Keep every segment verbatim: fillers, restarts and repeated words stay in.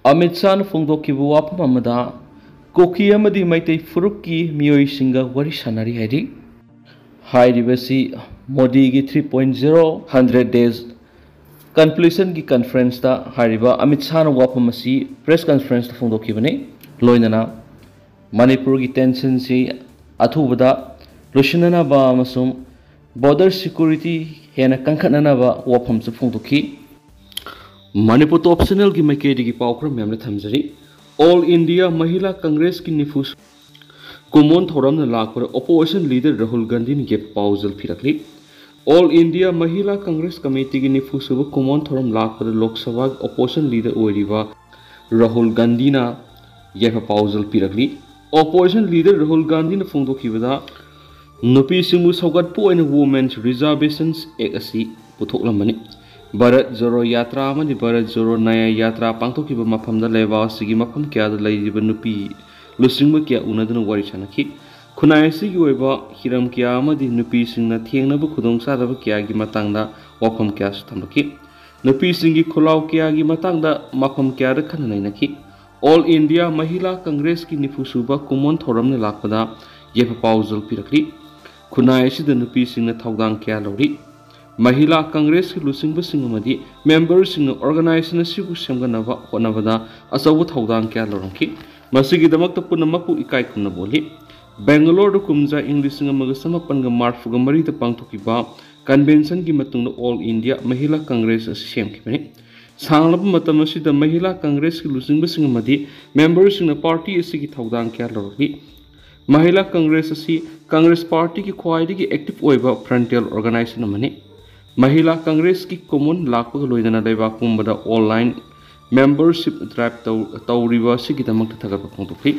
ꯑꯃꯤꯠ ꯁꯥꯍꯅ ꯐꯣꯡꯗꯣꯛꯈꯤꯕ ꯋꯥꯐꯝ ꯑꯃꯗ ꯀꯨꯀꯤ ꯑꯃꯗꯤ ꯃꯩꯇꯩ ꯐꯨꯔꯨꯞꯀꯤ ꯃꯤꯑꯣꯏꯁꯤꯡꯒ ꯋꯥꯔꯤ ꯁꯥꯟꯅꯔꯤ ꯍꯥꯏꯔꯤ꯫ ꯍꯥꯏꯔꯤꯕꯁꯤ ꯃꯣꯗꯤꯒꯤ three point zero hundred days ꯀꯟꯄ꯭ꯂꯤꯁꯟꯒꯤ ꯀꯟꯐꯔꯦꯟꯁꯇ ꯍꯥꯏꯔꯤꯕ ꯑꯃꯤꯠ ꯁꯥꯍꯅ ꯋꯥꯐꯝ ꯑꯁꯤ ꯄ꯭ꯔꯦꯁ ꯀꯟꯐꯔꯦꯟꯁꯇ ꯐꯣꯡꯗꯣꯛꯈꯤꯕꯅꯤ꯫ ꯂꯣꯏꯅꯅ ꯃꯅꯤꯄꯨꯔꯒꯤ ꯇꯦꯟꯁꯟꯁꯤ ꯑꯊꯨꯕꯗ ꯂꯣꯏꯁꯤꯟꯅꯅꯕ ꯑꯃꯁꯨꯡ ꯕꯣꯔꯗꯔ ꯁꯦꯀ꯭ꯌꯨꯔꯤꯇꯤ ꯍꯦꯟꯅ ꯀꯟꯈꯠꯅꯅꯕ ꯋꯥꯐꯝꯁꯨ ꯐꯣꯡꯗꯣꯛꯈꯤ꯫ ꯃꯅꯤꯄꯨꯔ ꯇꯣꯞ ꯆꯦꯅꯦꯜꯒꯤ ꯃꯥꯏꯀꯩꯗꯒꯤ ꯄꯥꯎ ꯈꯔ ꯃꯌꯥꯝꯅ ꯊꯝꯖꯔꯤ꯫ ꯑꯣꯜ ꯏꯟꯗꯤꯌꯥ ꯃꯍꯤꯂꯥ ꯀꯪꯒ꯭ꯔꯦꯁꯀꯤ ꯅꯤꯐꯨ ꯀꯨꯃꯣꯟ ꯊꯧꯔꯝꯅ ꯂꯥꯛꯄꯗ ꯑꯣꯄꯣꯖꯤꯁꯟ ꯂꯤꯗꯔ ꯔꯥꯍꯨꯜ ꯒꯥꯟꯙꯤꯅ ꯌꯦꯠꯄ ꯄꯥꯎꯖꯦꯜ ꯄꯤꯔꯛꯂꯤ꯫ ꯑꯣꯜ ꯏꯟꯗꯤꯌꯥ ꯃꯍꯤꯂꯥ ꯀꯪꯒ꯭ꯔꯦꯁ ꯀꯃꯤꯇꯤꯒꯤ ꯅꯤꯐꯨ ꯁꯨꯕ ꯀꯨꯃꯣꯟ ꯊꯧꯔꯝ ꯂꯥꯛꯄꯗ ꯂꯣꯛ ꯁꯚꯥꯒꯤ ꯑꯣꯄꯣꯖꯤꯁꯟ ꯂꯤꯗꯔ ꯑꯣꯏꯔꯤꯕ ꯔꯥꯍꯨꯜ ꯒꯥꯟꯙꯤꯅ ꯌꯥꯏꯐ ꯄꯥꯎꯖꯦꯜ ꯄꯤꯔꯛꯂꯤ꯫ ꯑꯣꯄꯣꯖꯤꯁꯟ ꯂꯤꯗꯔ ꯔꯥꯍꯨꯜ ꯒꯥꯟꯙꯤꯅ ꯐꯣꯡꯗꯣꯛꯈꯤꯕꯗ, ꯅꯨꯄꯤꯁꯤꯡꯕꯨ ꯁꯧꯒꯠꯄ ꯑꯣꯏꯅ Women's Reservations Act ꯑꯁꯤ ꯄꯨꯊꯣꯛꯂꯝꯕꯅꯤ꯫ ꯚꯥꯔꯠ ꯖꯣꯔꯣ ꯌꯥꯇ꯭ꯔꯥ ꯑꯃꯗꯤ ꯚꯥꯔꯠ ꯖꯣꯔꯣ ꯅꯌꯥ ꯌꯥꯇ꯭ꯔꯥ ꯄꯥꯡꯊꯣꯛꯈꯤꯕ ꯃꯐꯝꯗ ꯂꯩꯕꯥꯛ ꯑꯁꯤꯒꯤ ꯃꯐꯝ ꯀꯌꯥꯗ ꯂꯩꯔꯤꯕ ꯅꯨꯄꯤ ꯂꯨꯆꯤꯡꯕ ꯀꯌꯥ ꯎꯅꯗꯨꯅ ꯋꯥꯔꯤ ꯁꯥꯅꯈꯤ꯫ ꯈꯨꯟꯅꯥꯏ ꯑꯁꯤꯒꯤ ꯑꯣꯏꯕ ꯍꯤꯔꯝ ꯀꯌꯥ ꯑꯃꯗꯤ ꯅꯨꯄꯤꯁꯤꯡꯅ ꯊꯦꯡꯅꯕ ꯈꯨꯗꯣꯡꯆꯥꯗꯕ ꯀꯌꯥꯒꯤ ꯃꯇꯥꯡꯗ ꯋꯥꯐꯝ ꯀꯌꯥꯁꯨ ꯊꯝꯂꯛꯈꯤ꯫ ꯅꯨꯄꯤꯁꯤꯡꯒꯤ ꯈꯨꯜꯂꯥꯎ ꯀꯌꯥꯒꯤ ꯃꯇꯥꯡꯗ ꯃꯐꯝ ꯀꯌꯥꯗ ꯈꯟꯅ ꯅꯩꯅꯈꯤ꯫ ꯑꯣꯜ ꯏꯟꯗꯤꯌꯥ ꯃꯍꯤꯂꯥ ꯀꯪꯒ꯭ꯔꯦꯁꯀꯤ ꯅꯤꯐꯨ ꯁꯨꯕ ꯀꯨꯃꯣꯟ ꯊꯧꯔꯝꯅ ꯂꯥꯛꯄꯗ ꯌꯥꯏꯐ ꯄꯥꯎꯖꯦꯜ ꯄꯤꯔꯛꯂꯤ꯫ ꯈꯨꯟꯅꯥꯏ ꯑꯁꯤꯗ ꯅꯨꯄꯤꯁꯤꯡꯅ ꯊꯧꯗꯥꯡ ꯀꯌꯥ ꯂꯧꯔꯤ꯫ ꯃꯍꯤꯂꯥ ꯀꯪꯒ꯭ꯔꯦꯁꯀꯤ ꯂꯨꯆꯤꯡꯕꯁꯤꯡ ꯑꯃꯗꯤ ꯃꯦꯝꯕꯔꯁꯤꯡꯅ ꯑꯣꯔꯒꯅꯥꯏꯖꯦꯁꯟ ꯑꯁꯤꯕꯨ ꯁꯦꯝꯒꯠꯅꯕ ꯍꯣꯠꯅꯕꯗ ꯑꯆꯧꯕ ꯊꯧꯗꯥꯡ ꯀꯌꯥ ꯂꯧꯔꯝꯈꯤ꯫ ꯃꯁꯤꯒꯤꯗꯃꯛꯇ ꯄꯨꯝꯅꯃꯛꯄꯨ ꯏꯀꯥꯏ ꯈꯨꯝꯅꯕ ꯎꯠꯂꯤ꯫ ꯕꯦꯡꯒꯂꯣꯔꯗ ꯀꯨꯝꯖꯥ ꯏꯪ ꯂꯤꯁꯤꯡ ꯑꯃꯒ ꯆꯃꯥꯄꯟꯒ ꯃꯔꯤꯐꯨꯒ ꯃꯔꯤꯗ ꯄꯥꯡꯊꯣꯛꯈꯤꯕ ꯀꯟꯚꯦꯟꯁꯟꯒꯤ ꯃꯇꯨꯡꯗ ꯑꯣꯜ ꯏꯟꯗꯤꯌꯥ ꯃꯍꯤꯂꯥ ꯀꯪꯒ꯭ꯔꯦꯁ ꯑꯁꯤ ꯁꯦꯝꯈꯤꯕꯅꯤ꯫ ꯁꯥꯡꯂꯕ ꯃꯇꯝ ꯑꯁꯤꯗ ꯃꯍꯤꯂꯥ ꯀꯪꯒ꯭ꯔꯦꯁꯀꯤ ꯂꯨꯆꯤꯡꯕꯁꯤꯡ ꯑꯃꯗꯤ ꯃꯦꯝꯕꯔꯁꯤꯡꯅ ꯄꯥꯔꯇꯤ ꯑꯁꯤꯒꯤ ꯊꯧꯗꯥꯡ ꯀꯌꯥ ꯂꯧꯔꯛꯂꯤ꯫ ꯃꯍꯤꯂꯥ ꯀꯪꯒ꯭ꯔꯦꯁ ꯑꯁꯤ ꯀꯪꯒ꯭ꯔꯦꯁ ꯄꯥꯔꯇꯤꯒꯤ ꯈ꯭ꯋꯥꯏꯗꯒꯤ ꯑꯦꯛꯇꯤꯚ ꯑꯣꯏꯕ ꯐ꯭ꯔꯟꯇꯤꯌꯔ ꯑꯣꯔꯒꯅꯥꯏꯖꯦꯁꯟ ꯑꯃꯅꯤ꯫ ꯃꯍꯤꯂꯥ ꯀꯪꯒ꯭ꯔꯦꯁꯀꯤ ꯀꯨꯃꯣꯟ ꯂꯥꯛꯄꯒ ꯂꯣꯏꯅꯅ ꯂꯩꯕꯥꯛ ꯄꯨꯝꯕꯗ ꯑꯣꯟꯂꯥꯏꯟ ꯃꯦꯝꯕꯔꯁꯤꯞ ꯗ꯭ꯔꯥꯏꯚ ꯇꯧ-, ꯇꯧꯔꯤꯕ ꯑꯁꯤꯒꯤꯗꯃꯛꯇ ꯊꯥꯒꯠꯄ ꯐꯣꯡꯗꯣꯛꯈꯤ꯫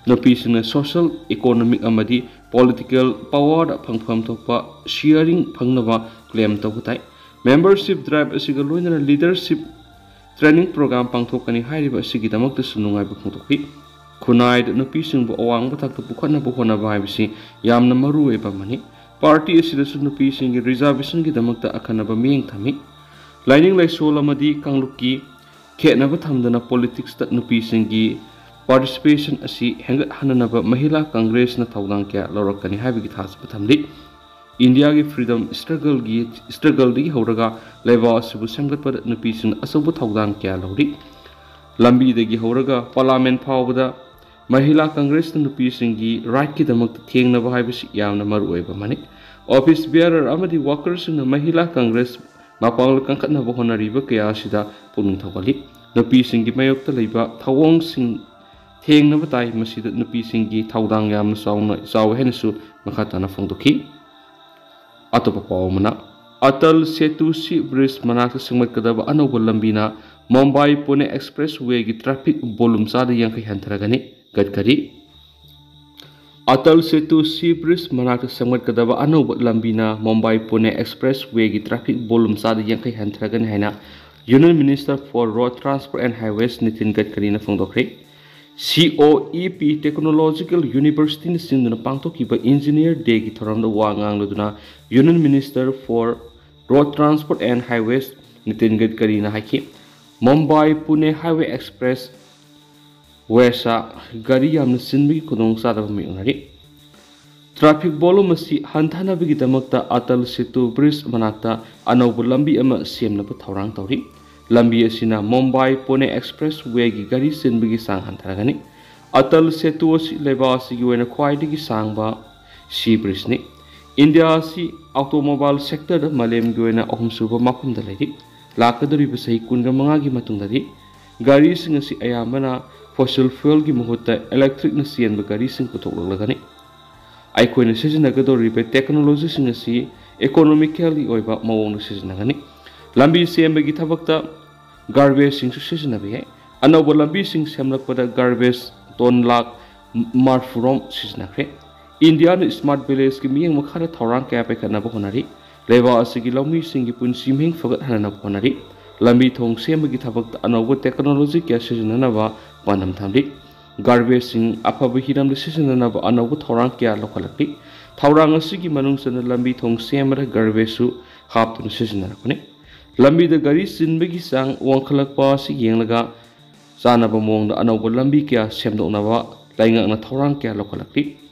ꯅꯨꯄꯤꯁꯤꯡꯅ ꯁꯣꯁꯤꯌꯦꯜ, ꯏꯀꯣꯅꯣꯃꯤꯛ ꯑꯃꯗꯤ ꯄꯣꯂꯤꯇꯤꯀꯦꯜ ꯄꯥꯋꯔꯗ ꯐꯪꯐꯝ ꯊꯣꯛꯄ ꯁꯤꯌꯔꯤꯡ ꯐꯪꯅꯕ ꯀ꯭ꯂꯦꯝ ꯇꯧꯕ ꯇꯥꯏ꯫ ꯃꯦꯝꯕꯔꯁꯤꯞ ꯗ꯭ꯔꯥꯏꯚ ꯑꯁꯤꯒ ꯂꯣꯏꯅꯅ ꯂꯤꯗꯔꯁꯤꯞ ꯇ꯭ꯔꯦꯅꯤꯡ ꯄ꯭ꯔꯣꯒ꯭ꯔꯥꯝ ꯄꯥꯡꯊꯣꯛꯀꯅꯤ ꯍꯥꯏꯔꯤꯕ ꯑꯁꯤꯒꯤꯗꯃꯛꯇꯁꯨ ꯅꯨꯡꯉꯥꯏꯕ ꯐꯣꯡꯗꯣꯛꯈꯤ꯫ ꯈꯨꯟꯅꯥꯏꯗ ꯅꯨꯄꯤꯁꯤꯡꯕꯨ ꯑꯋꯥꯡꯕ ꯊꯥꯛꯇ ꯄꯨꯈꯠꯅꯕ ꯍꯣꯠꯅꯕ ꯍꯥꯏꯕꯁꯤ ꯌꯥꯝꯅ ꯃꯔꯨ ꯑꯣꯏꯕ ꯑꯃꯅꯤ꯫ ꯄꯥꯔꯇꯤ ꯑꯁꯤꯗꯁꯨ ꯅꯨꯄꯤꯁꯤꯡꯒꯤ ꯔꯤꯖꯥꯔꯕꯦꯁꯟꯒꯤꯗꯃꯛꯇ ꯑꯈꯟꯅꯕ ꯃꯤꯠꯌꯦꯡ ꯊꯝꯃꯤ꯫ ꯂꯥꯏꯅꯤꯡ ꯂꯥꯏꯁꯣꯜ ꯑꯃꯗꯤ ꯀꯥꯡꯂꯨꯞꯀꯤ ꯈꯦꯠꯅꯕ ꯊꯝꯗꯅ ꯄꯣꯂꯤꯇꯤꯛꯁꯇ ꯅꯨꯄꯤꯁꯤꯡꯒꯤ ꯄꯥꯔꯇꯤꯁꯤꯄꯦꯁꯟ ꯑꯁꯤ ꯍꯦꯟꯒꯠꯍꯟꯅꯅꯕ ꯃꯍꯤꯂꯥ ꯀꯪꯒ꯭ꯔꯦꯁꯅ ꯊꯧꯗꯥꯡ ꯀꯌꯥ ꯂꯧꯔꯛꯀꯅꯤ ꯍꯥꯏꯕꯒꯤ ꯊꯥꯖꯕ ꯊꯝꯂꯤ꯫ ꯏꯟꯗꯤꯌꯥꯒꯤ ꯐ꯭ꯔꯤꯗꯝ ꯁ꯭ꯇ꯭ꯔꯒꯜꯒꯤ ꯁ꯭ꯇ꯭ꯔꯒꯜꯗꯒꯤ ꯍꯧꯔꯒ ꯂꯩꯕꯥꯛ ꯑꯁꯤꯕꯨ ꯁꯦꯝꯒꯠꯄꯗ ꯅꯨꯄꯤꯁꯤꯡꯅ ꯑꯆꯧꯕ ꯊꯧꯗꯥꯡ ꯀꯌꯥ ꯂꯧꯔꯤ꯫ ꯂꯝꯕꯤꯗꯒꯤ ꯍꯧꯔꯒ ꯄꯥꯔꯂꯥꯃꯦꯟ ꯐꯥꯎꯕꯗ ꯃꯍꯤꯂꯥ ꯀꯪꯒ꯭ꯔꯦꯁꯅ ꯅꯨꯄꯤꯁꯤꯡꯒꯤ ꯔꯥꯏꯠꯀꯤꯗꯃꯛꯇ ꯊꯦꯡꯅꯕ ꯍꯥꯏꯕꯁꯤ ꯌꯥꯝꯅ ꯃꯔꯨꯑꯣꯏꯕ ꯑꯃꯅꯤ꯫ ꯑꯣꯐꯤꯁ ꯕꯤꯌꯥꯔꯔ ꯑꯃꯗꯤ ꯋꯥꯀꯔꯁꯤꯡꯅ ꯃꯍꯤꯂꯥ ꯀꯪꯒ꯭ꯔꯦꯁ ꯃꯄꯥꯡꯒꯜ ꯀꯟꯈꯠꯅꯕ ꯍꯣꯠꯅꯔꯤꯕ ꯀꯌꯥ ꯑꯁꯤꯗ ꯄꯨꯛꯅꯤꯡ ꯊꯧꯒꯠꯂꯤ꯫ ꯅꯨꯄꯤꯁꯤꯡꯒꯤ ꯃꯥꯌꯣꯛꯇ ꯂꯩꯕ ꯊꯧꯑꯣꯡꯁꯤꯡ ꯊꯦꯡꯅꯕ ꯇꯥꯏ꯫ ꯃꯁꯤꯗ ꯅꯨꯄꯤꯁꯤꯡꯒꯤ ꯊꯧꯗꯥꯡ ꯌꯥꯝꯅ ꯆꯥꯎꯅ, ꯆꯥꯎꯏ ꯍꯥꯏꯅꯁꯨ ꯃꯈꯥ ꯇꯥꯅ ꯐꯣꯡꯗꯣꯛꯈꯤ꯫ ꯑꯇꯣꯞꯄ ꯄꯥꯎ ꯑꯃꯅ, ꯑꯇꯜ ꯁꯦꯇꯨ ꯁꯤ ꯕ꯭ꯔꯤꯖ ꯃꯅꯥꯛꯇ ꯁꯦꯝꯒꯠꯀꯗꯕ ꯑꯅꯧꯕ ꯂꯝꯕꯤꯅ ꯃꯨꯝꯕꯥꯏ ꯄꯨꯅꯦ ꯑꯦꯛꯁꯄ꯭ꯔꯦꯁ ꯋꯦꯒꯤ ꯇ꯭ꯔꯥꯐꯤꯛ ꯚꯣꯂꯨꯝ ꯆꯥꯗ ꯌꯥꯡꯈꯩ ꯍꯟꯊꯔꯒꯅꯤ꯫ ꯒꯗꯀꯔꯤ꯫ ꯑꯇꯜ ꯁꯦꯇꯨ ꯁꯤ ꯕ꯭ꯔꯤꯖ ꯃꯅꯥꯛꯇ ꯁꯦꯝꯒꯠꯀꯗꯕ ꯑꯅꯧꯕ ꯂꯝꯕꯤꯅ ꯃꯨꯝꯕꯥꯏ ꯄꯨꯅꯦ ꯑꯦꯛꯁꯄ꯭ꯔꯦꯁ ꯋꯦꯒꯤ ꯇ꯭ꯔꯥꯐꯤꯛ ꯚꯣꯂꯨꯝ ꯆꯥꯗ ꯌꯥꯡꯈꯩ ꯍꯟꯊꯔꯒꯅꯤ ꯍꯥꯏꯅ Union Minister for Road Transport and Highways Nitin ꯒꯗꯀꯔꯤꯅ ꯐꯣꯡꯗꯣꯛꯈ꯭ꯔꯦ꯫ ꯁꯤ ꯑꯣ ꯏ ꯄꯤ ꯇꯦꯛꯅꯣꯂꯣꯖꯤꯀꯦꯜ ꯌꯨꯅꯤꯚꯔꯁꯤꯇꯤꯅ ꯁꯤꯟꯗꯨꯅ ꯄꯥꯡꯊꯣꯛꯈꯤꯕ ꯏꯟꯖꯤꯅꯤꯌꯔ ꯗꯦꯒꯤ ꯊꯧꯔꯝꯗ ꯋꯥ ꯉꯥꯡꯂꯗꯨꯅ Union Minister for Road Transport and Highways Nitin ꯒꯗꯀꯔꯤꯅ ꯍꯥꯏꯈꯤ, Mumbai Pune highway expressways ꯒꯥꯔꯤ ꯌꯥꯝꯅ ꯆꯤꯟꯕꯒꯤ ꯈꯨꯗꯣꯡꯆꯥꯗꯕ ꯃꯥꯌꯣꯛꯅꯔꯤ꯫ ꯇ꯭ꯔꯥꯐꯤꯛ ꯚꯣꯂꯨꯝ ꯑꯁꯤ ꯍꯟꯊꯅꯕꯒꯤꯗꯃꯛꯇ ꯑꯇꯜ ꯁꯦꯇꯨ ꯕ꯭ꯔꯤꯖ ꯃꯅꯥꯛꯇ ꯑꯅꯧꯕ ꯂꯝꯕꯤ ꯑꯃ ꯁꯦꯝꯅꯕ ꯊꯧꯔꯥꯡ ꯇꯧꯔꯤ꯫ ꯂꯝꯕꯤ ꯑꯁꯤꯅ ꯃꯨꯝꯕꯥꯏ ꯄꯨꯅꯦ ꯑꯦꯛꯁꯄ꯭ꯔꯦꯁ ꯋꯦꯒꯤ ꯒꯥꯔꯤ ꯆꯤꯟꯕꯒꯤ ꯆꯥꯡ ꯍꯟꯊꯔꯒꯅꯤ꯫ ꯑꯇꯜ ꯁꯦꯇꯨ ꯑꯁꯤ ꯂꯩꯕꯥꯛ ꯑꯁꯤꯒꯤ ꯑꯣꯏꯅ ꯈ꯭ꯋꯥꯏꯗꯒꯤ ꯁꯥꯡꯕ ꯁꯤ ꯕ꯭ꯔꯤꯖꯅꯤ꯫ ꯏꯟꯗꯤꯌꯥ ꯑꯁꯤ ꯑꯣꯇꯣꯃꯣꯕꯥꯏꯜ ꯁꯦꯛꯇꯔꯗ ꯃꯥꯂꯦꯝꯒꯤ ꯑꯣꯏꯅ ꯑꯍꯨꯝꯁꯨꯕ ꯃꯐꯝꯗ ꯂꯩꯔꯤ꯫ ꯂꯥꯛꯀꯗꯧꯔꯤꯕ ꯆꯍꯤ ꯀꯨꯟꯒ ꯃꯉꯥꯒꯤ ꯃꯇꯨꯡꯗꯗꯤ ꯒꯥꯔꯤꯁꯤꯡ ꯑꯁꯤ ꯑꯌꯥꯝꯕꯅ ꯐꯣꯁꯤꯜ ꯐ꯭ꯌꯨꯑꯦꯜꯒꯤ ꯃꯍꯨꯠꯇ ꯏꯂꯦꯛꯇ꯭ꯔꯤꯛꯅ ꯆꯦꯟꯕ ꯒꯥꯔꯤꯁꯤꯡ ꯄꯨꯊꯣꯛꯂꯛꯂꯒꯅꯤ꯫ ꯑꯩꯈꯣꯏꯅ ꯁꯤꯖꯤꯟꯅꯒꯗꯧꯔꯤꯕ ꯇꯦꯛꯅꯣꯂꯣꯖꯤꯁꯤꯡ ꯑꯁꯤ ꯏꯀꯣꯅꯣꯃꯤꯀꯦꯜꯒꯤ ꯑꯣꯏꯕ ꯃꯑꯣꯡꯗ ꯁꯤꯖꯤꯟꯅꯒꯅꯤ꯫ ꯂꯝꯕꯤ ꯁꯦꯝꯕꯒꯤ ꯊꯕꯛꯇ ꯒꯥꯔꯕꯦꯖꯁꯤꯡꯁꯨ ꯁꯤꯖꯤꯟꯅꯕ ꯌꯥꯏ꯫ ꯑꯅꯧꯕ ꯂꯝꯕꯤꯁꯤꯡ ꯁꯦꯝꯂꯛꯄꯗ ꯒꯥꯔꯕꯦꯖ ꯇꯣꯟ ꯂꯥꯈ ꯃꯔꯐꯨꯔꯣꯝ ꯁꯤꯖꯤꯟꯅꯈ꯭ꯔꯦ꯫ ꯏꯟꯗꯤꯌꯥꯅ ꯁ꯭ꯃꯥꯔꯠ ꯚꯤꯂꯦꯖꯀꯤ ꯃꯤꯠꯌꯦꯡ ꯃꯈꯥꯗ ꯊꯧꯔꯥꯡ ꯀꯌꯥ ꯄꯥꯏꯈꯠꯅꯕ ꯍꯣꯠꯅꯔꯤ꯫ ꯂꯩꯕꯥꯛ ꯑꯁꯤꯒꯤ ꯂꯧꯃꯤꯁꯤꯡꯒꯤ ꯄꯨꯟꯁꯤ ꯃꯍꯤꯡ ꯐꯒꯠꯍꯟꯅꯕ ꯍꯣꯠꯅꯔꯤ꯫ ꯂꯝꯕꯤ ꯊꯣꯡ ꯁꯦꯝꯕꯒꯤ ꯊꯕꯛꯇ ꯑꯅꯧꯕ ꯇꯦꯛꯅꯣꯂꯣꯖꯤ ꯀꯌꯥ ꯁꯤꯖꯤꯟꯅꯅꯕ ꯄꯥꯟꯗꯝ ꯊꯝꯂꯤ꯫ ꯒꯥꯔꯕꯦꯖꯁꯤꯡ ꯑꯐꯕ ꯍꯤꯔꯝꯗ ꯁꯤꯖꯤꯟꯅꯅꯕ ꯑꯅꯧꯕ ꯊꯧꯔꯥꯡ ꯀꯌꯥ ꯂꯧꯈꯠꯂꯛꯂꯤ꯫ ꯊꯧꯔꯥꯡ ꯑꯁꯤꯒꯤ ꯃꯅꯨꯡ ꯆꯟꯅ ꯂꯝꯕꯤ ꯊꯣꯡ ꯁꯦꯝꯕꯗ ꯒꯥꯔꯕꯦꯖꯁꯨ ꯍꯥꯞꯇꯨꯅ ꯁꯤꯖꯤꯟꯅꯔꯛꯄꯅꯤ꯫ ꯂꯝꯕꯤꯗ ꯒꯥꯔꯤ ꯆꯤꯟꯕꯒꯤ ꯆꯥꯡ ꯋꯥꯡꯈꯠꯂꯛꯄ ꯑꯁꯤ ꯌꯦꯡꯂꯒ ꯆꯥꯅꯕ ꯃꯑꯣꯡꯗ ꯑꯅꯧꯕ ꯂꯝꯕꯤ ꯀꯌꯥ ꯁꯦꯝꯗꯣꯛꯅꯕ ꯂꯩꯉꯥꯛꯅ ꯊꯧꯔꯥꯡ ꯀꯌꯥ ꯂꯧꯈꯠꯂꯛꯂꯤ꯫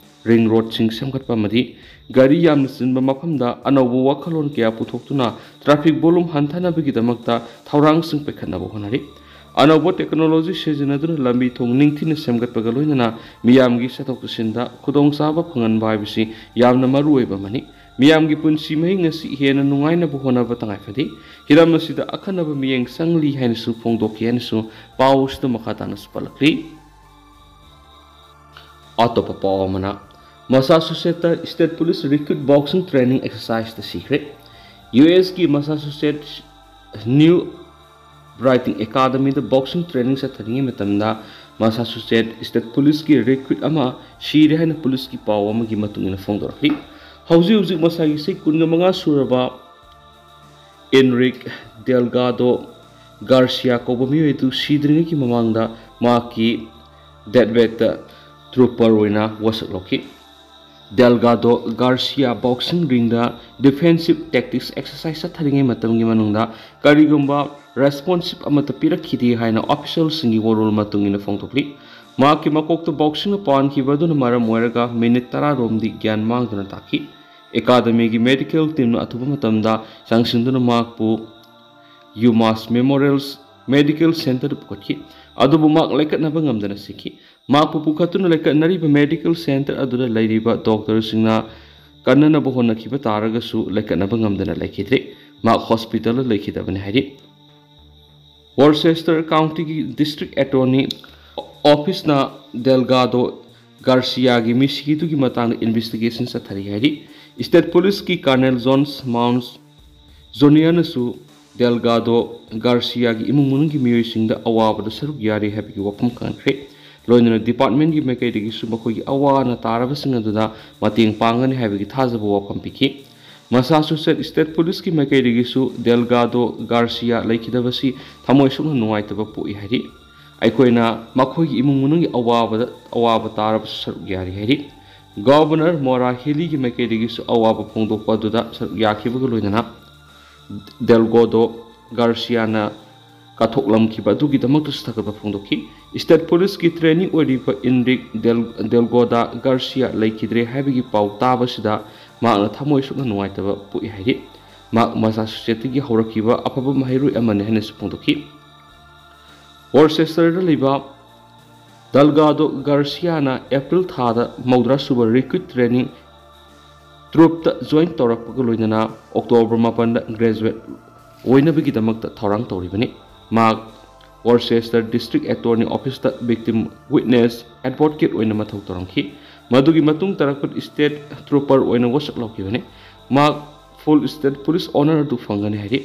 ꯔꯤꯡ ꯔꯣꯗꯁꯤꯡ ꯁꯦꯝꯒꯠꯄ ꯑꯃꯗꯤ ꯒꯥꯔꯤ ꯌꯥꯝꯅ ꯆꯤꯟꯕ ꯃꯐꯝꯗ ꯑꯅꯧꯕ ꯋꯥꯈꯜꯂꯣꯟ ꯀꯌꯥ ꯄꯨꯊꯣꯛꯇꯨꯅ ꯇ꯭ꯔꯥꯐꯤꯛ ꯚꯣꯂꯨꯝ ꯍꯟꯊꯅꯕꯒꯤꯗꯃꯛꯇ ꯊꯧꯔꯥꯡꯁꯤꯡ ꯄꯥꯏꯈꯠꯅꯕ ꯍꯣꯠꯅꯔꯤ꯫ ꯑꯅꯧꯕ ꯇꯦꯛꯅꯣꯂꯣꯖꯤ ꯁꯤꯖꯤꯟꯅꯗꯨꯅ ꯂꯝꯕꯤ ꯊꯣꯡ ꯅꯤꯡꯊꯤꯅ ꯁꯦꯝꯒꯠꯄꯒ ꯂꯣꯏꯅꯅ ꯃꯤꯌꯥꯝꯒꯤ ꯆꯠꯊꯣꯛ ꯆꯠꯁꯤꯟꯗ ꯈꯨꯗꯣꯡꯆꯥꯕ ꯐꯪꯍꯟꯕ ꯍꯥꯏꯕꯁꯤ ꯌꯥꯝꯅ ꯃꯔꯨꯑꯣꯏꯕ ꯑꯃꯅꯤ꯫ ꯃꯤꯌꯥꯝꯒꯤ ꯄꯨꯟꯁꯤ ꯃꯍꯤꯡ ꯑꯁꯤ ꯍꯦꯟꯅ ꯅꯨꯡꯉꯥꯏꯅꯕ ꯍꯣꯠꯅꯕ ꯇꯉꯥꯏ ꯐꯗꯦ꯫ ꯍꯤꯔꯝ ꯑꯁꯤꯗ ꯑꯈꯟꯅꯕ ꯃꯤꯠꯌꯦꯡ ꯆꯪꯂꯤ ꯍꯥꯏꯅꯁꯨ ꯐꯣꯡꯗꯣꯛꯈꯤ ꯍꯥꯏꯅꯁꯨ ꯄꯥꯎ ꯑꯁꯤꯗ ꯃꯈꯥ ꯇꯥꯅꯁꯨ ꯄꯜꯂꯛꯂꯤ꯫ ꯑꯇꯣꯞꯄ ꯄꯥꯎ ꯑꯃꯅ, ꯃꯁꯥꯆꯨꯁꯦꯠꯇ state police recruit boxing training ꯑꯦꯛꯁꯔꯁꯥꯏꯖꯇ ꯁꯤꯈ꯭ꯔꯦ꯫ ꯌꯨ ꯑꯦꯁꯀꯤ ꯃꯁꯥꯆꯨꯁꯦꯠꯁ ꯅ꯭ꯌꯨ ꯕ꯭ꯔꯥꯏꯇꯤꯡ ꯑꯦꯀꯥꯗꯃꯤꯗ ꯕꯣꯛꯁꯤꯡ ꯇ꯭ꯔꯦꯅꯤꯡ ꯆꯠꯊꯔꯤꯉꯩ ꯃꯇꯝꯗ ꯃꯁꯥꯆꯨꯁꯦꯠ ꯁ꯭ꯇꯦꯠ ꯄꯨꯂꯤꯁꯀꯤ ꯔꯤꯀ꯭ꯔꯨꯠ ꯑꯃ ꯁꯤꯔꯦ ꯍꯥꯏꯅ ꯄꯨꯂꯤꯁꯀꯤ ꯄꯥꯎ ꯑꯃꯒꯤ ꯃꯇꯨꯡ ꯏꯟꯅ ꯐꯣꯡꯗꯣꯔꯛꯂꯤ꯫ ꯍꯧꯖꯤꯛ ꯍꯧꯖꯤꯛ ꯃꯁꯥꯒꯤ ꯆꯍꯤ ꯀꯨꯟꯒ ꯃꯉꯥ ꯁꯨꯔꯕ ꯑꯦꯟꯔꯤꯛ ꯗꯦꯜꯒꯥꯗꯣ ꯒꯥꯔꯁꯤꯌꯥ ꯀꯧꯕ ꯃꯤꯑꯣꯏ ꯑꯗꯨ ꯁꯤꯗ꯭ꯔꯤꯉꯩꯒꯤ ꯃꯃꯥꯡꯗ ꯃꯍꯥꯛꯀꯤ ꯗꯦꯠꯕꯦꯠꯇ ꯇ꯭ꯔꯨꯄꯔ ꯑꯣꯏꯅ ꯋꯥꯁꯛ ꯂꯧꯈꯤ꯫ ꯗꯦꯜꯒꯥꯗꯣ ꯒꯥꯔꯁꯤꯌꯥ ꯕꯣꯛꯁꯤꯡ ꯔꯤꯡꯗ ꯗꯤꯐꯦꯟꯁꯤꯞ ꯇꯦꯛꯇꯤꯛꯁ ꯑꯦꯛꯁꯔꯁꯥꯏꯖ ꯆꯠꯊꯔꯤꯉꯩ ꯃꯇꯝꯒꯤ ꯃꯅꯨꯡꯗ ꯀꯔꯤꯒꯨꯝꯕ ꯔꯦꯁꯄꯣꯟꯁꯤꯞ ꯑꯃꯠꯇ ꯄꯤꯔꯛꯈꯤꯗꯦ ꯍꯥꯏꯅ ꯑꯣꯐꯤꯁꯤꯌꯦꯜꯁꯤꯡꯒꯤ ꯋꯥꯔꯣꯜ ꯃꯇꯨꯡ ꯏꯟꯅ ꯐꯣꯡꯗꯣꯛꯂꯤ꯫ ꯃꯍꯥꯛꯀꯤ ꯃꯀꯣꯛꯇ ꯕꯣꯛꯁꯤꯡꯅ ꯄꯥꯟꯈꯤꯕ ꯑꯗꯨꯅ ꯃꯔꯝ ꯑꯣꯏꯔꯒ ꯃꯤꯅꯤꯠ ꯇꯔꯥ ꯔꯣꯝꯗꯤ ꯒ꯭ꯌꯥꯟ ꯃꯥꯡꯗꯨꯅ ꯇꯥꯈꯤ꯫ ꯑꯦꯀꯥꯗꯃꯤꯒꯤ ꯃꯦꯗꯤꯀꯦꯜ ꯇꯤꯝꯅ ꯑꯊꯨꯕ ꯃꯇꯝꯗ ꯆꯪꯁꯤꯟꯗꯨꯅ ꯃꯍꯥꯛꯄꯨ ꯌꯨꯃꯥꯁ ꯃꯦꯃꯣꯔꯤꯌꯦꯜ ꯃꯦꯗꯤꯀꯦꯜ ꯁꯦꯟꯇꯔꯗ ꯄꯨꯈꯠꯈꯤ, ꯑꯗꯨꯕꯨ ꯃꯍꯥꯛ ꯂꯥꯏꯀꯠꯅꯕ ꯉꯝꯗꯅ ꯁꯤꯈꯤ꯫ ꯃꯍꯥꯛꯄꯨ ꯄꯨꯈꯠꯇꯨꯅ ꯂꯥꯏꯀꯠꯅꯔꯤꯕ ꯃꯦꯗꯤꯀꯦꯜ ꯁꯦꯟꯇꯔ ꯑꯗꯨꯗ ꯂꯩꯔꯤꯕ ꯗꯣꯛꯇꯔꯁꯤꯡꯅ ꯀꯟꯅꯅꯕ ꯍꯣꯠꯅꯈꯤꯕ ꯇꯥꯔꯒꯁꯨ ꯂꯥꯏꯀꯠꯅꯕ ꯉꯝꯗꯅ ꯂꯩꯈꯤꯗ꯭ꯔꯦ꯫ ꯃꯍꯥꯛ ꯍꯣꯁꯄꯤꯇꯥꯜꯗ ꯂꯩꯈꯤꯗꯕꯅꯤ ꯍꯥꯏꯔꯤ꯫ ꯋꯣꯔꯆꯦꯁꯇꯔ ꯀꯥꯎꯟꯇꯤꯒꯤ ꯗꯤꯁꯇ꯭ꯔꯤꯛ ꯑꯦꯇꯣꯔꯅꯤ ꯑꯣꯐꯤꯁꯅ ꯗꯦꯜꯒꯥꯗꯣ ꯒꯥꯔꯁꯤꯌꯥꯒꯤ ꯃꯤꯁꯤꯒꯤꯗꯨꯒꯤ ꯃꯇꯥꯡꯗ ꯏꯟꯚꯦꯁꯇꯤꯒꯦꯁꯟ ꯆꯠꯊꯔꯤ ꯍꯥꯏꯔꯤ꯫ ꯁ꯭ꯇꯦꯠ ꯄꯨꯂꯤꯁꯀꯤ ꯀꯔꯅꯦꯜ ꯖꯣꯟꯁ ꯃꯥꯎꯟꯁ ꯖꯨꯅꯤꯌꯔꯅꯁꯨ ꯗꯦꯜꯒꯥꯗꯣ ꯒꯥꯔꯁꯤꯌꯥꯒꯤ ꯏꯃꯨꯡ ꯃꯅꯨꯡꯒꯤ ꯃꯤꯑꯣꯏꯁꯤꯡꯗ ꯑꯋꯥꯕꯗ ꯁꯔꯨꯛ ꯌꯥꯔꯤ ꯍꯥꯏꯕꯒꯤ ꯋꯥꯐꯝ ꯈꯪꯍꯟꯈ꯭ꯔꯦ꯫ ꯂꯣꯏꯅꯅ ꯗꯤꯄꯥꯔꯠꯃꯦꯟꯒꯤ ꯃꯥꯏꯀꯩꯗꯒꯤꯁꯨ ꯃꯈꯣꯏꯒꯤ ꯑꯋꯥ ꯑꯅꯥ ꯇꯥꯔꯕꯁꯤꯡ ꯑꯗꯨꯗ ꯃꯇꯦꯡ ꯄꯥꯡꯒꯅꯤ ꯍꯥꯏꯕꯒꯤ ꯊꯥꯖꯕ ꯋꯥꯐꯝ ꯄꯤꯈꯤ꯫ ꯃꯁꯥꯆꯨꯁꯦꯠ ꯁ꯭ꯇꯦꯠ ꯄꯨꯂꯤꯁꯀꯤ ꯃꯥꯏꯀꯩꯗꯒꯤꯁꯨ ꯗꯦꯜꯒꯥꯗꯣ ꯒꯥꯔꯁꯤꯌꯥ ꯂꯩꯈꯤꯗꯕꯁꯤ ꯊꯃꯣꯏ ꯁꯣꯛꯅ ꯅꯨꯡꯉꯥꯏꯇꯕ ꯄꯣꯛꯏ ꯍꯥꯏꯔꯤ꯫ ꯑꯩꯈꯣꯏꯅ ꯃꯈꯣꯏꯒꯤ ꯏꯃꯨꯡ ꯃꯅꯨꯡꯒꯤ ꯑꯋꯥꯕꯗ, ꯑꯋꯥꯕ ꯇꯥꯔꯕꯁꯨ ꯁꯔꯨꯛ ꯌꯥꯔꯤ ꯍꯥꯏꯔꯤ꯫ ꯒꯚꯔꯅꯔ ꯃꯣꯔꯥ ꯍꯦꯂꯤꯒꯤ ꯃꯥꯏꯀꯩꯗꯒꯤꯁꯨ ꯑꯋꯥꯕ ꯐꯣꯡꯗꯣꯛꯄ ꯑꯗꯨꯗ ꯁꯔꯨꯛ ꯌꯥꯈꯤꯕꯒ ꯂꯣꯏꯅꯅ ꯗꯦꯜꯒꯣꯗꯣ ꯒꯥꯔꯁꯤꯌꯥꯅ ꯀꯠꯊꯣꯛꯂꯝꯈꯤꯕ ꯑꯗꯨꯒꯤꯗꯃꯛꯇꯁꯨ ꯊꯥꯒꯠꯄ ꯐꯣꯡꯗꯣꯛꯈꯤ꯫ ꯁ꯭ꯇꯦꯠ ꯄꯨꯂꯤꯁꯀꯤ ꯇ꯭ꯔꯦꯅꯤ ꯑꯣꯏꯔꯤꯕ ꯏꯟꯔꯤꯛ ꯗꯦꯜ ꯗꯦꯜꯒꯣꯗꯥ ꯒꯥꯔꯁꯤꯌꯥ ꯂꯩꯈꯤꯗ꯭ꯔꯦ ꯍꯥꯏꯕꯒꯤ ꯄꯥꯎ ꯇꯥꯕꯁꯤꯗ ꯃꯍꯥꯛꯅ ꯊꯃꯣꯏ ꯁꯣꯛꯅ ꯅꯨꯡꯉꯥꯏꯇꯕ ꯄꯣꯛꯏ ꯍꯥꯏꯔꯤ꯫ ꯃꯍꯥꯛ ꯃꯁꯥꯆꯨꯁꯦꯠꯇꯒꯤ ꯍꯧꯔꯛꯈꯤꯕ ꯑꯐꯕ ꯃꯍꯩꯔꯣꯏ ꯑꯃꯅꯤ ꯍꯥꯏꯅꯁꯨ ꯐꯣꯡꯗꯣꯛꯈꯤ꯫ ꯋꯣꯔꯆꯦꯁꯇꯔꯗ ꯂꯩꯕ ꯗꯜꯒꯥꯗꯣ ꯒꯥꯔꯁꯤꯌꯥꯅ ꯑꯦꯄ꯭ꯔꯤꯜ ꯊꯥꯗ ꯃꯧꯗ꯭ꯔꯥ ꯁꯨꯕ ꯔꯤꯀ꯭ꯔꯨꯠ ꯇ꯭ꯔꯦꯅꯤꯡ ꯇ꯭ꯔꯨꯞꯇ ꯖꯣꯏꯟ ꯇꯧꯔꯛꯄꯒ ꯂꯣꯏꯅꯅ ꯑꯣꯛꯇꯣꯕꯔ ꯃꯥꯄꯟꯗ ꯒ꯭ꯔꯦꯖꯨꯋꯦꯠ ꯑꯣꯏꯅꯕꯒꯤꯗꯃꯛꯇ ꯊꯧꯔꯥꯡ ꯇꯧꯔꯤꯕꯅꯤ꯫ ꯃꯍꯥꯛ ꯋꯣꯔꯆꯦꯁꯇꯔ ꯗꯤꯁꯇ꯭ꯔꯤꯛ ꯑꯦꯇꯣꯔꯅꯤ ꯑꯣꯐꯤꯁꯇ ꯚꯤꯛꯇꯤꯝ ꯋꯤꯠꯅꯦꯁ ꯑꯦꯗꯚꯣꯀꯦꯠ ꯑꯣꯏꯅ ꯃꯊꯧ ꯇꯧꯔꯝꯈꯤ꯫ ꯃꯗꯨꯒꯤ ꯃꯇꯨꯡ ꯇꯥꯔꯛꯄꯗ ꯁ꯭ꯇꯦꯠ ꯇ꯭ꯔꯨꯄꯔ ꯑꯣꯏꯅ ꯋꯥꯁꯛ ꯂꯧꯈꯤꯕꯅꯤ꯫ ꯃꯍꯥꯛ ꯐꯨꯜ ꯁ꯭ꯇꯦꯠ ꯄꯨꯂꯤꯁ ꯑꯣꯅꯔ ꯑꯗꯨ ꯐꯪꯒꯅꯤ ꯍꯥꯏꯔꯤ꯫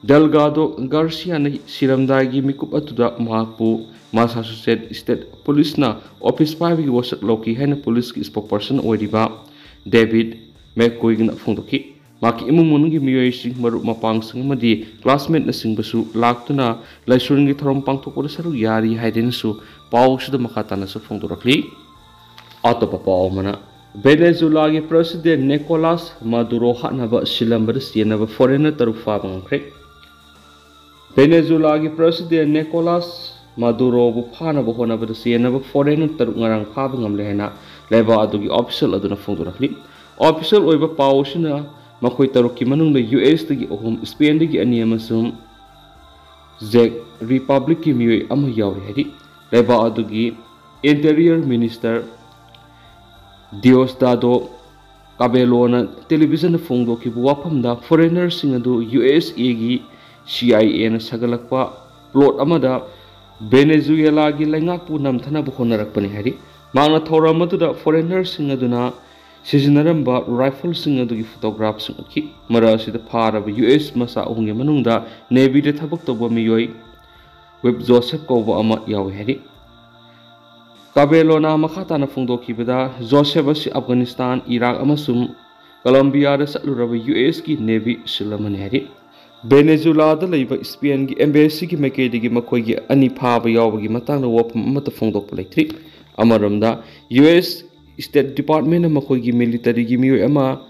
ꯗꯦꯜꯒꯥꯗꯣ ꯒꯥꯔꯁꯤꯌꯥꯅ ꯁꯤꯔꯝꯗꯥꯏꯒꯤ ꯃꯤꯀꯨꯞ ꯑꯗꯨꯗ ꯃꯍꯥꯛꯄꯨ ꯃꯥꯁꯥꯆꯨꯁꯦꯠ ꯁ꯭ꯇꯦꯠ ꯄꯨꯂꯤꯁꯅ ꯑꯣꯐꯤꯁ ꯄꯥꯏꯕꯒꯤ ꯋꯥꯁꯛ ꯂꯧꯈꯤ ꯍꯥꯏꯅ ꯄꯨꯂꯤꯁꯀꯤ ꯁ꯭ꯄꯣꯛꯄꯔꯁꯟ ꯑꯣꯏꯔꯤꯕ ꯗꯦꯕꯤꯗ ꯃꯦꯛꯀꯨꯏꯒꯅ ꯐꯣꯡꯗꯣꯛꯈꯤ꯫ ꯃꯍꯥꯛꯀꯤ ꯏꯃꯨꯡ ꯃꯅꯨꯡꯒꯤ ꯃꯤꯑꯣꯏꯁꯤꯡ, ꯃꯔꯨꯞ ꯃꯄꯥꯡꯁꯤꯡ ꯑꯃꯗꯤ ꯀ꯭ꯂꯥꯁꯃꯦꯠꯅꯆꯤꯡꯕꯁꯨ ꯂꯥꯛꯇꯨꯅ ꯂꯥꯏꯁꯣꯟꯒꯤ ꯊꯧꯔꯝ ꯄꯥꯡꯊꯣꯛꯄꯗ ꯁꯔꯨꯛ ꯌꯥꯔꯤ ꯍꯥꯏꯗꯨꯅꯁꯨ ꯄꯥꯎ ꯑꯁꯤꯗ ꯃꯈꯥ ꯇꯥꯅꯁꯨ ꯐꯣꯡꯗꯣꯔꯛꯂꯤ꯫ ꯑꯇꯣꯞꯄ ꯄꯥꯎ ꯑꯃꯅ, ꯚꯦꯅꯦꯖꯨꯂꯥꯒꯤ ꯄ꯭ꯔꯁꯤꯗꯦꯟ ꯅꯤꯀꯣꯂꯥꯁ ꯃꯥꯗꯨꯔꯣ ꯍꯥꯠꯅꯕ ꯁꯤꯜꯂꯝꯕꯗ ꯆꯦꯟꯅꯕ ꯐꯣꯔꯦꯅꯔ ꯇꯔꯨꯛ ꯐꯥꯕ ꯉꯝꯈ꯭ꯔꯦ꯫ ꯚꯦꯅꯦꯖꯨꯂꯥꯒꯤ ꯄ꯭ꯔꯁꯤꯗꯦꯟ ꯅꯤꯀꯣꯂꯥꯁ ꯃꯥꯗꯨꯔꯣꯕꯨ ꯐꯥꯅꯕ ꯍꯣꯠꯅꯕꯗ ꯆꯦꯟꯅꯕ ꯐꯣꯔꯦꯅꯔ ꯇꯔꯨꯛ ꯉꯔꯥꯡ ꯐꯥꯕ ꯉꯝꯂꯦ ꯍꯥꯏꯅ ꯂꯩꯕꯥꯛ ꯑꯗꯨꯒꯤ ꯑꯣꯐꯤꯁꯤꯌꯦꯜ ꯑꯗꯨꯅ ꯐꯣꯡꯗꯣꯔꯛꯂꯤ꯫ ꯑꯣꯐꯤꯁꯤꯌꯦꯜ ꯑꯣꯏꯕ ꯄꯥꯎ ꯑꯁꯤꯅ ꯃꯈꯣꯏ ꯇꯔꯨꯛꯀꯤ ꯃꯅꯨꯡꯗ ꯌꯨ ꯑꯦꯁꯇꯒꯤ ꯑꯍꯨꯝ, ꯁ꯭ꯄꯦꯟꯗꯒꯤ ꯑꯅꯤ ꯑꯃꯁꯨꯡ ꯖꯦꯛ ꯔꯤꯄꯕ꯭ꯂꯤꯛꯀꯤ ꯃꯤꯑꯣꯏ ꯑꯃ ꯌꯥꯎꯔꯤ ꯍꯥꯏꯔꯤ꯫ ꯂꯩꯕꯥꯛ ꯑꯗꯨꯒꯤ ꯏꯟꯇꯦꯔꯤꯌꯔ ꯃꯤꯅꯤꯁꯇꯔ ꯗꯤꯑꯣꯁꯗꯥꯗꯣ ꯀꯥꯕꯦꯂꯣꯅ ꯇꯦꯂꯤꯚꯤꯖꯟꯗ ꯐꯣꯡꯗꯣꯛꯈꯤꯕ ꯋꯥꯐꯝꯗ ꯐꯣꯔꯦꯅꯔꯁꯤꯡ ꯑꯗꯨ ꯌꯨ ꯑꯦꯁ ꯑꯦꯒꯤ ꯁꯤ ꯑꯥꯏ ꯑꯦꯅ ꯁꯥꯒꯠꯂꯛꯄ ꯄ꯭ꯂꯣꯠ ꯑꯃꯗ ꯚꯦꯅꯦꯖꯨꯌꯦꯂꯥꯒꯤ ꯂꯩꯉꯥꯛꯄꯨ ꯅꯝꯊꯅꯕ ꯍꯣꯠꯅꯔꯛꯄꯅꯤ ꯍꯥꯏꯔꯤ꯫ ꯃꯍꯥꯛꯅ ꯊꯧꯔꯝ ꯑꯗꯨꯗ ꯐꯣꯔꯦꯅꯔꯁꯤꯡ ꯑꯗꯨꯅ ꯁꯤꯖꯤꯟꯅꯔꯝꯕ ꯔꯥꯏꯐꯜꯁꯤꯡ ꯑꯗꯨꯒꯤ ꯐꯣꯇꯣꯒ꯭ꯔꯥꯐꯁꯤꯡ ꯎꯠꯈꯤ꯫ ꯃꯔꯛ ꯑꯁꯤꯗ ꯐꯥꯔꯕ ꯌꯨ ꯑꯦꯁ ꯃꯆꯥ ꯑꯍꯨꯝꯒꯤ ꯃꯅꯨꯡꯗ ꯅꯦꯚꯤꯗ ꯊꯕꯛ ꯇꯧꯕ ꯃꯤꯑꯣꯏ ꯋꯤꯞ ꯖꯣꯁꯦꯐ ꯀꯧꯕ ꯑꯃ ꯌꯥꯎꯏ ꯍꯥꯏꯔꯤ꯫ ꯀꯥꯕꯦꯂꯣꯅ ꯃꯈꯥ ꯇꯥꯅ ꯐꯣꯡꯗꯣꯛꯈꯤꯕꯗ, ꯖꯣꯁꯦꯐ ꯑꯁꯤ ꯑꯐꯒꯥꯅꯤꯁꯇꯥꯟ, ꯏꯔꯥꯛ ꯑꯃꯁꯨꯡ ꯀꯣꯂꯝꯕꯤꯌꯥꯗ ꯆꯠꯂꯨꯔꯕ ꯌꯨ ꯑꯦꯁꯀꯤ ꯅꯦꯚꯤ ꯁꯤꯜ ꯑꯃꯅꯤ ꯍꯥꯏꯔꯤ꯫ ꯚꯦꯅꯦꯖꯨꯂꯥꯗ ꯂꯩꯕ ꯁ꯭ꯄꯦꯟꯒꯤ ꯑꯦꯝꯕꯦꯁꯤꯒꯤ ꯃꯥꯏꯀꯩꯗꯒꯤ ꯃꯈꯣꯏꯒꯤ ꯑꯅꯤ ꯐꯥꯕ ꯌꯥꯎꯕꯒꯤ ꯃꯇꯥꯡꯗ ꯋꯥꯐꯝ ꯑꯃꯠꯇ ꯐꯣꯡꯗꯣꯛꯄ ꯂꯩꯇ꯭ꯔꯤ꯫ ꯑꯃꯔꯣꯝꯗ, ꯌꯨ ꯑꯦꯁ ꯁ꯭ꯇꯦꯠ ꯗꯤꯄꯥꯔꯠꯃꯦꯟꯅ ꯃꯈꯣꯏꯒꯤ ꯃꯤꯂꯤꯇꯔꯤꯒꯤ ꯃꯤꯑꯣꯏ ꯑꯃ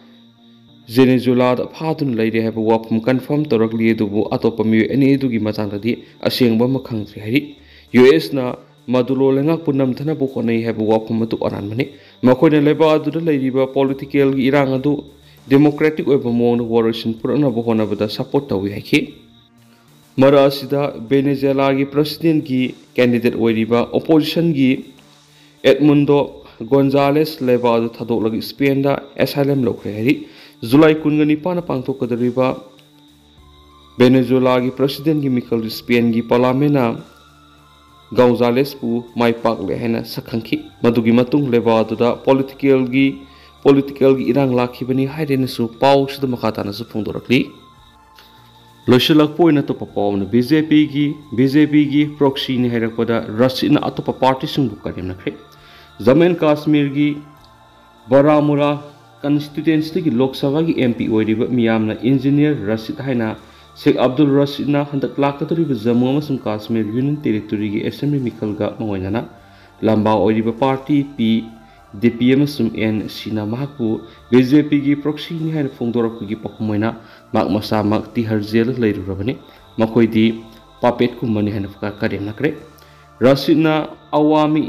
ꯖꯦꯅꯦꯖꯨꯂꯥꯗ ꯐꯥꯗꯨꯅ ꯂꯩꯔꯦ ꯍꯥꯏꯕ ꯋꯥꯐꯝ ꯀꯟꯐꯥꯔꯝ ꯇꯧꯔꯛꯂꯤ, ꯑꯗꯨꯕꯨ ꯑꯇꯣꯞꯄ ꯃꯤꯑꯣꯏ ꯑꯅꯤ ꯑꯗꯨꯒꯤ ꯃꯇꯥꯡꯗꯗꯤ ꯑꯁꯦꯡꯕ ꯑꯃ ꯈꯪꯗ꯭ꯔꯤ ꯍꯥꯏꯔꯤ꯫ ꯌꯨ ꯑꯦꯁꯅ ꯃꯗꯨꯂꯣ ꯂꯩꯉꯥꯛꯄꯨ ꯅꯝꯊꯅꯕ ꯍꯣꯠꯅꯩ ꯍꯥꯏꯕ ꯋꯥꯐꯝ ꯑꯗꯨ ꯑꯔꯥꯟꯕꯅꯤ꯫ ꯃꯈꯣꯏꯅ ꯂꯩꯕꯥꯛ ꯑꯗꯨꯗ ꯂꯩꯔꯤꯕ ꯄꯣꯂꯤꯇꯤꯀꯦꯜꯒꯤ ꯏꯔꯥꯡ ꯑꯗꯨ ꯗꯦꯃꯣꯀ꯭ꯔꯦꯇꯤꯛ ꯑꯣꯏꯕ ꯃꯑꯣꯡꯗ ꯋꯥꯔꯣꯏꯁꯤꯟ ꯄꯨꯔꯛꯅꯕ ꯍꯣꯠꯅꯕꯗ ꯁꯄꯣꯔꯠ ꯇꯧꯏ ꯍꯥꯏꯈꯤ꯫ ꯃꯔꯛ ꯑꯁꯤꯗ ꯚꯦꯅꯦꯖꯨꯋꯦꯂꯥꯒꯤ ꯄ꯭ꯔꯁꯤꯗꯦꯟꯒꯤ ꯀꯦꯟꯗꯤꯗꯦꯠ ꯑꯣꯏꯔꯤꯕ ꯑꯣꯄꯣꯖꯤꯁꯟꯒꯤ ꯑꯦꯗꯃꯨꯟꯗꯣ ꯒꯣꯟꯖꯥꯂꯦꯁ ꯂꯩꯕꯥꯛ ꯑꯗꯨ ꯊꯥꯗꯣꯛꯂꯒ ꯁ꯭ꯄꯦꯟꯗ ꯑꯦꯁꯥꯏꯂꯝ ꯂꯧꯈ꯭ꯔꯦ ꯍꯥꯏꯔꯤ꯫ ꯖꯨꯂꯥꯏ ꯀꯨꯟꯒ ꯅꯤꯄꯥꯟꯗ ꯄꯥꯡꯊꯣꯛꯀꯗꯧꯔꯤꯕ ꯚꯦꯅꯦꯖꯨꯋꯦꯂꯥꯒꯤ ꯄ꯭ꯔꯁꯤꯗꯦꯟꯒꯤ ꯃꯤꯈꯜꯗꯨ ꯁ꯭ꯄꯦꯟꯒꯤ ꯄꯥꯔꯂꯥꯃꯦꯟꯅ ꯒꯣꯟꯖꯥꯂꯦꯁꯄꯨ ꯃꯥꯏ ꯄꯥꯛꯂꯦ ꯍꯥꯏꯅ ꯁꯛꯈꯪꯈꯤ꯫ ꯃꯗꯨꯒꯤ ꯃꯇꯨꯡ ꯂꯩꯕꯥꯛ ꯑꯗꯨꯗ ꯄꯣꯂꯤꯇꯤꯀꯦꯜꯒꯤ ꯄꯣꯂꯤꯇꯤꯀꯦꯜꯒꯤ ꯏꯔꯥꯡ ꯂꯥꯛꯈꯤꯕꯅꯤ ꯍꯥꯏꯔꯦꯅꯁꯨ ꯄꯥꯎꯁꯤꯗ ꯃꯈꯥ ꯇꯥꯅꯁꯨ ꯐꯣꯡꯗꯣꯔꯛꯂꯤ꯫ ꯂꯣꯏꯁꯤꯜꯂꯛꯄ ꯑꯣꯏꯅ ꯑꯇꯣꯞꯄ ꯄꯥꯎ ꯑꯃꯅ, ꯕꯤ ꯖꯦ ꯄꯤꯒꯤ ꯕꯤ ꯖꯦ ꯄꯤꯒꯤ ꯄ꯭ꯔꯣꯛꯁꯤꯅꯤ ꯍꯥꯏꯔꯛꯄꯗ ꯔꯁꯤꯗꯅ ꯑꯇꯣꯞꯄ ꯄꯥꯔꯇꯤꯁꯤꯡꯕꯨ ꯀꯔꯦꯝꯅꯈ꯭ꯔꯦ꯫ ꯖꯝꯃꯨ ꯑꯦꯟ ꯀꯥꯁꯃꯤꯔꯒꯤ ꯕꯥꯔꯥꯃꯨꯂꯥ ꯀꯟꯁꯇꯤꯇ꯭ꯋꯦꯟꯁꯤꯒꯤ ꯂꯣꯛ ꯁꯚꯥꯒꯤ ꯑꯦꯝ ꯄꯤ ꯑꯣꯏꯔꯤꯕ ꯃꯤꯌꯥꯝꯅ ꯏꯟꯖꯤꯅꯤꯌꯔ ꯔꯁꯤꯗ ꯍꯥꯏꯅ ꯁꯦꯈ ꯑꯕꯗꯨꯜ ꯔꯁꯤꯗꯅ ꯍꯟꯗꯛ ꯂꯥꯛꯀꯗꯧꯔꯤꯕ ꯖꯝꯃꯨ ꯑꯃꯁꯨꯡ ꯀꯥꯁꯃꯤꯔ ꯌꯨꯅꯤꯌꯟ ꯇꯦꯔꯤꯇꯣꯔꯤꯒꯤ ꯑꯦꯁꯦꯝꯕ꯭ꯂꯤ ꯃꯤꯈꯜꯒ ꯃꯥꯡꯑꯣꯏꯅꯅ ꯂꯝꯕꯥ ꯑꯣꯏꯔꯤꯕ ꯄꯥꯔꯇꯤ ꯄꯤ ꯗꯤ ꯄꯤ ꯑꯃꯁꯨꯡ ꯑꯦꯟ ꯁꯤꯅ ꯃꯍꯥꯛꯄꯨ ꯕꯤ ꯖꯦ ꯄꯤꯒꯤ ꯄ꯭ꯔꯣꯛꯁꯤꯅꯤ ꯍꯥꯏꯅ ꯐꯣꯡꯗꯣꯔꯛꯄꯒꯤ ꯄꯥꯎꯈꯨꯝ ꯑꯣꯏꯅ ꯃꯍꯥꯛ ꯃꯁꯥꯃꯛ ꯇꯤꯍꯥꯔ ꯖꯦꯜꯗ ꯂꯩꯔꯨꯔꯕꯅꯤ꯫ ꯃꯈꯣꯏꯗꯤ ꯄꯥꯄꯦꯠꯀꯨꯝꯕꯅꯤ ꯍꯥꯏꯅ ꯀꯔꯦꯝꯅꯈ꯭ꯔꯦ꯫ ꯔꯁꯤꯗꯅ ꯑꯋꯥꯃꯤ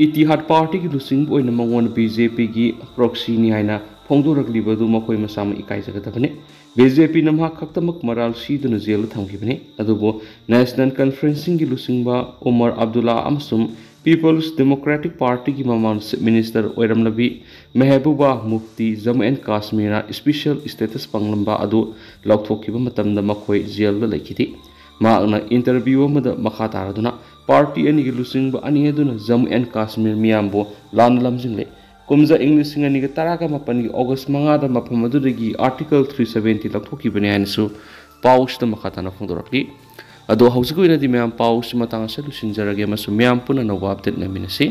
ꯏꯇꯤꯍꯥꯗ ꯄꯥꯔꯇꯤꯒꯤ ꯂꯨꯆꯤꯡꯕ ꯑꯣꯏꯅ ꯃꯉꯣꯟꯗ ꯕꯤ ꯖꯦ ꯄꯤꯒꯤ ꯄ꯭ꯔꯣꯛꯁꯤꯅꯤ ꯍꯥꯏꯅ ꯐꯣꯡꯗꯣꯔꯛꯂꯤꯕ ꯑꯗꯨ ꯃꯈꯣꯏ ꯃꯁꯥꯃꯛ ꯏꯀꯥꯏꯖꯒꯗꯕꯅꯤ꯫ ꯕꯤ ꯖꯦ ꯄꯤꯅ ꯃꯍꯥꯛ ꯈꯛꯇꯃꯛ ꯃꯔꯥꯜ ꯁꯤꯗꯨꯅ ꯖꯦꯜꯗ ꯊꯝꯈꯤꯕꯅꯤ, ꯑꯗꯨꯕꯨ ꯅꯦꯁꯅꯦꯜ ꯀꯟꯐꯔꯦꯟꯁꯤꯡꯒꯤ ꯂꯨꯆꯤꯡꯕ ꯎꯃꯔ ꯑꯕꯗꯨꯜꯂꯥ ꯑꯃꯁꯨꯡ ꯄꯤꯄꯜꯁ ꯗꯦꯃꯣꯀ꯭ꯔꯦꯇꯤꯛ ꯄꯥꯔꯇꯤꯒꯤ ꯃꯃꯥꯡꯗ ꯆꯤꯐ ꯃꯤꯅꯤꯁꯇꯔ ꯑꯣꯏꯔꯝꯂꯕꯤ ꯃꯦꯍꯕꯨꯕꯥ ꯃꯨꯐꯇꯤ ꯖꯝꯃꯨ ꯑꯦꯟ ꯀꯥꯁꯃꯤꯔꯅ ꯏꯁꯄꯤꯁꯦꯜ ꯁ꯭ꯇꯦꯇꯁ ꯐꯪꯂꯝꯕ ꯑꯗꯨ ꯂꯧꯊꯣꯛꯈꯤꯕ ꯃꯇꯝꯗ ꯃꯈꯣꯏ ꯖꯦꯜꯗ ꯂꯩꯈꯤꯗꯦ꯫ ꯃꯍꯥꯛꯅ ꯏꯟꯇꯔꯚ꯭ꯌꯨ ꯑꯃꯗ ꯃꯈꯥ ꯇꯥꯔꯗꯨꯅ ꯄꯥꯔꯇꯤ ꯑꯅꯤꯒꯤ ꯂꯨꯆꯤꯡꯕ ꯑꯅꯤ ꯑꯗꯨꯅ ꯖꯝꯃꯨ ꯑꯦꯟ ꯀꯥꯁꯃꯤꯔ ꯃꯤꯌꯥꯝꯕꯨ ꯂꯥꯟꯅ ꯂꯝꯖꯤꯡꯂꯦ꯫ ꯀꯨꯝꯖꯥ ꯏꯪ ꯂꯤꯁꯤꯡ ꯑꯅꯤꯒ ꯇꯔꯥꯒ ꯃꯥꯄꯟꯒꯤ ꯑꯣꯒꯁ ꯃꯉꯥꯗ ꯃꯐꯝ ꯑꯗꯨꯗꯒꯤ ꯑꯥꯔꯇꯤꯀꯜ ꯊ꯭ꯔꯤ ꯁꯚꯦꯟꯇꯤ ꯂꯧꯊꯣꯛꯈꯤꯕꯅꯤ ꯍꯥꯏꯅꯁꯨ ꯄꯥꯎꯁꯤꯗ ꯃꯈꯥ ꯇꯥꯅ ꯐꯣꯡꯗꯣꯔꯛꯂꯤ꯫ ꯑꯗꯣ ꯍꯧꯖꯤꯛꯀꯤ ꯑꯣꯏꯅꯗꯤ ꯃꯌꯥꯝ ꯄꯥꯎꯁꯤ ꯃꯇꯥꯡ ꯑꯁꯤꯗ ꯂꯣꯏꯁꯤꯟꯖꯔꯒꯦ ꯑꯃꯁꯨꯡ ꯃꯌꯥꯝ ꯄꯨꯟꯅ ꯑꯅꯧꯕ ꯑꯞꯗꯦꯠ ꯉꯥꯏꯃꯤꯟꯅꯁꯤ꯫